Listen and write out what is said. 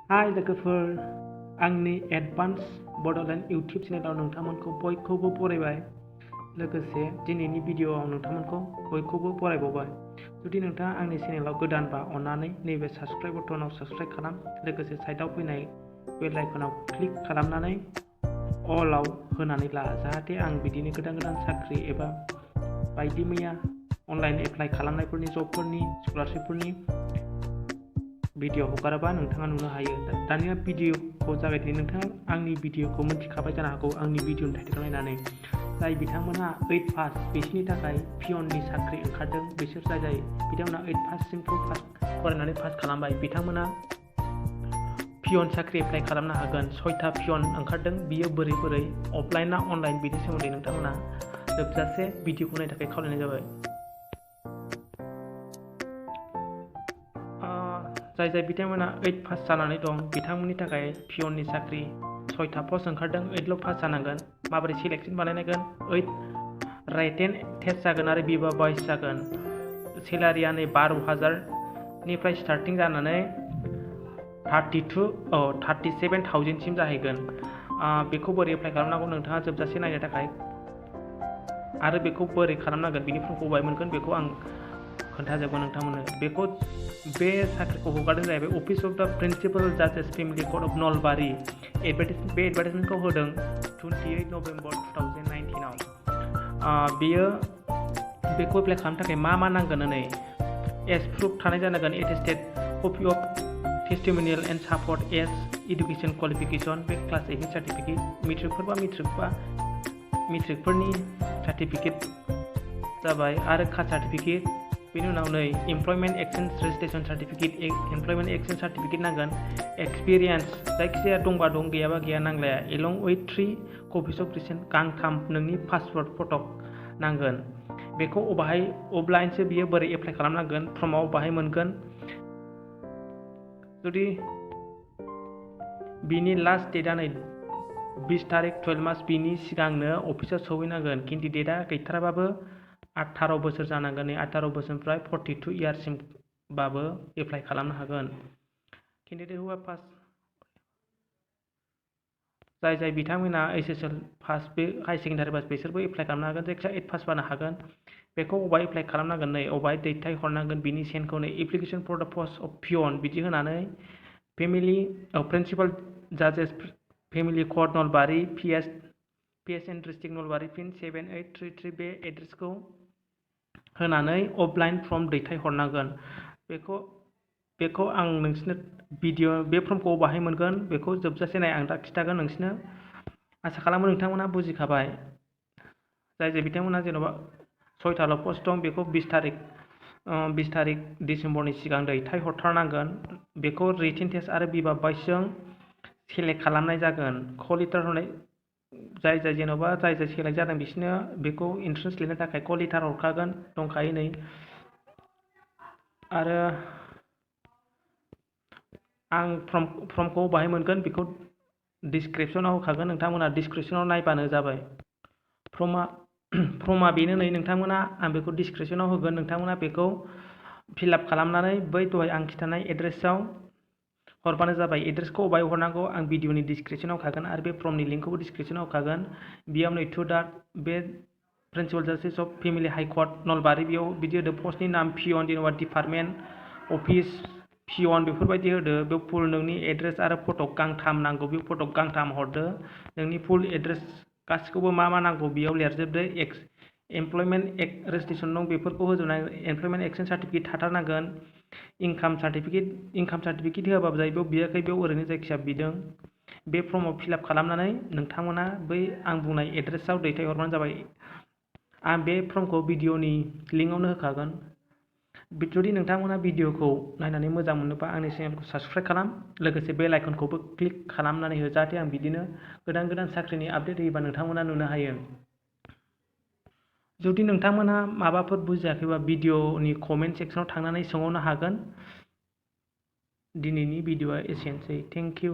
हाय लोगोफोर, आंनि एडभान्स बड'लेण्ड इउटिउब चेनेलाव नोंथांमोनखौ बयखौबो बरायबाय। लोगोसे दिनैनि भिडिअआव नोंथांमोनखौ बयखौबो बरायबावबाय। जुदि नोंथाङा आंनि चेनेलाव गोदानबा अन्नानै नैबे साबस्क्राइब बटनाव साबस्क्राइब खालाम। लोगोसे साइडआव फैनाय बेल आइकनाव क्लिक खालामनानै अलाव होनानै ला, जाहाथे आं बिदिनो गोदान गोदान साख्रि एबा बायदि मैया अनलाइन एप्लाइ खालामनायफोरनि जबफोरनि स्कलारशिपफोरनि भिडिअ हगारोबा नोंथाङा नुनो हायो। दानिया भिडिअखौ जागायदिनि। नोंथाङा आंनि भिडिअखौ मिथिखाबाय जानो हागौ आंनि भिडिअनि टाइटेलखौ नायनानै। जाय बिथांमोनहा 8 पास बिसोरनि थाखाय पियननि साख्रि ओंखारदों। बिसोर जाय बिथांमोना 8 पाससिमखौ फरायनानै पास खालामबाय, बिथांमोना पियन साख्रि एप्लाइ खालामनो हागोन। 6था पियन ओंखारदों, बियो बोरै अफलाइन ना अनलाइन बिनि सोमोन्दै नोंथांमोना जोबजासे भिडिअखौ नायनो थाखाय खावलायनाय जाबाय। जाय बिथांमोना 8 पास जानानै दं बिथांमोननि थाखाय पियननि साख्रि 6था पस्ट ओंखारदों। 8ल' पास जानांगोन। माबोरै सिलेक्सन बानायनांगोन? 8 राइटेन टेस्ट जागोन आरो बिबा 22 जागोन। सेलारिया नै 12,000निफ्राय स्टार्टिं जानानै 37,000सिम जाहैगोन। बेखौ बोरै एप्लाइ खालामनांगौ नोंथाङा जोबजासे नायनो थाखाय, आरो बेखौ बोरै खालामनांगोन बिनि फर्मखौ बबेहाय मोनगोन बेखौ आं खोन्थाजोबगोन नोंथांमोननो। बे साख्रिखौ हगारदों जाहैबाय अफिस अफ द प्रिन्सिपल जाजेस फेमिलि कर्ट अफ नलबारि। बे एडभार्टाइजमेन्टखौ होदों 28 नभेम्बर 2019आव। बेखौ एप्लाइ खालामनो थाखाय मा नांगोन नै एज प्रुफ थानाय जानांगोन। Attested copy of testimonial and support as education qualification. बे क्लास 8नि सार्टिफिकेट, मेट्रिकफोरनि सार्टिफिकेट जाबाय, आरो कास्ट सार्टिफिकेट। बेनि उनाव नै employment exchange registration certificate, employment exchange certificate नांगोन। एक्सपिरियेन्स जायखिजाया दंबा दं, गैयाबा गैया नांलाया। एलं उइथ 3 कपिस अफ रिसेन्ट गांथाम नोंनि पासपर्ट फट' नांगोन। बेखौ अफलाइनसो बियो बोरै एप्लाइ खालामनांगोन, फर्माव बाहाय मोनगोन। जुदि बिनि लास्ट डेटआ नै 20 तारिख 12 मास, बिनि सिगांनो अफिसाव सहैनांगोन। केन्डिडेटआ गैथाराबाबो 18 बोसोर जानांगोन। 18 बोसोरनिफ्राय 42 इयार्ससिमबाबो एप्लाइ खालामनो हागोन। केन्डिडेट हुआ पास जाय बिथांमोना HSL पास, बे हाई सेकेन्डारि पास, बिसोरबो एप्लाइ खालामनो हागोन। जायखिजाया 8 पास जानो हागोन। बेखौ अबाय एप्लाइ खालामनांगोन नै अबाय दैथाय हरनांगोन बिनि सेन्टखौ नै application for the post of peon बिदि होनानै प्रिन्सिपल जाजेस family court Nalbari PSN district Nalbari pin 7833 बे एड्रेसखौ होनानै अफलाइन फर्म दैथाय हरनांगोन। बेखौ आं नोंसोरनो बे फर्मखौ बाहाय मोनगोन बेखौ जोबजासे नाय, आं दा खिन्थागोन नोंसोरनो। आसा खालामो नोंथांमोना बुजिखाबाय। जाय बिथांमोना जेन'बा 6थाल' पस्ट दं बेखौ 20 तारिख डिसेम्बरनि सिगां दैथाय हरथारनांगोन। बेखौ रिटेन टेस्ट आरो बिबा 22जों सेलेक्ट खालामनाय जागोन। कल लेटार होनाय जाय सेलेक्ट जादों बिसोरनो बेखौ इन्ट्रेन्स लिरनो थाखाय कल लेटार हरखागोन, दंखायो नै। आरो आं फर्मखौ बाहाय मोनगोन बेखौ डिसक्रिपसनाव होखागोन, नोंथांमोना डिसक्रिपसनाव नायबानो जाबाय। फर्मा बेनो नै नोंथांमोना, आं बेखौ डिसक्रिपसनाव होगोन। नोंथांमोना बेखौ फिलआप खालामनानै बै दहाय आं खिन्थानाय एड्रेसाव हरबानो जाबाय। एड्रेसखौ अबाय हरनांगौ आं भिडिअनि डिसक्रिपसनाव होखागोन, आरो बे फर्मनि लिंकखौबो डिसक्रिपसनाव होखागोन। बेयाव नै टु दा बे principal justice of family high court Nalbari, बेयाव बिदि होदो पस्टनि नाम पियन, जेनेबा डिपार्टमेन्ट अफिस पियन बेफोरबायदि होदो। बेयाव फुल नोंनि एड्रेस आरो फट' गांथाम नांगौ, बे फट' गांथाम हरदो। नोंनि फुल एड्रेस गासिखौबो मा नांगौ बेयाव लिरजोबदो। एमप्लयमेन्ट रेजिस्ट्रेसन दं बेफोरखौ होजोबनांगोन। एमप्लयमेन्ट एक्सचेन्ज सार्टिफिकेट थाथारनांगोन। इनकाम सार्टिफिकेट होआबाबो जायो, बेयाव बियाखै, बेयाव ओरैनो जायखिया बिदों। बे फर्माव फिलआप खालामनानै नोंथांमोना बै आं बुंनाय एड्रेसाव दैथायहरबानो जाबाय। आं बे फर्मखौ भिडिअनि लिंकआवनो होखागोन। जुदि नोंथांमोना भिडिअखौ नायनानै मोजां मोनोबा आंनि चेनेलखौ साबस्क्राइब खालाम, लोगोसे बेल आइकनखौबो क्लिक खालामनानै हो, जाहाथे आं बिदिनो गोदान साख्रिनि आपडेट होयोबा नोंथांमोना नुनो हायो। जुदि नोंथांमोनहा माबाफोर बुजियाखैबा भिडिअनि कमेन्ट सेक्सनाव थांनानै सोंहरनो हागोन। दिनैनि भिडिअआ एसेनोसै। Thank you.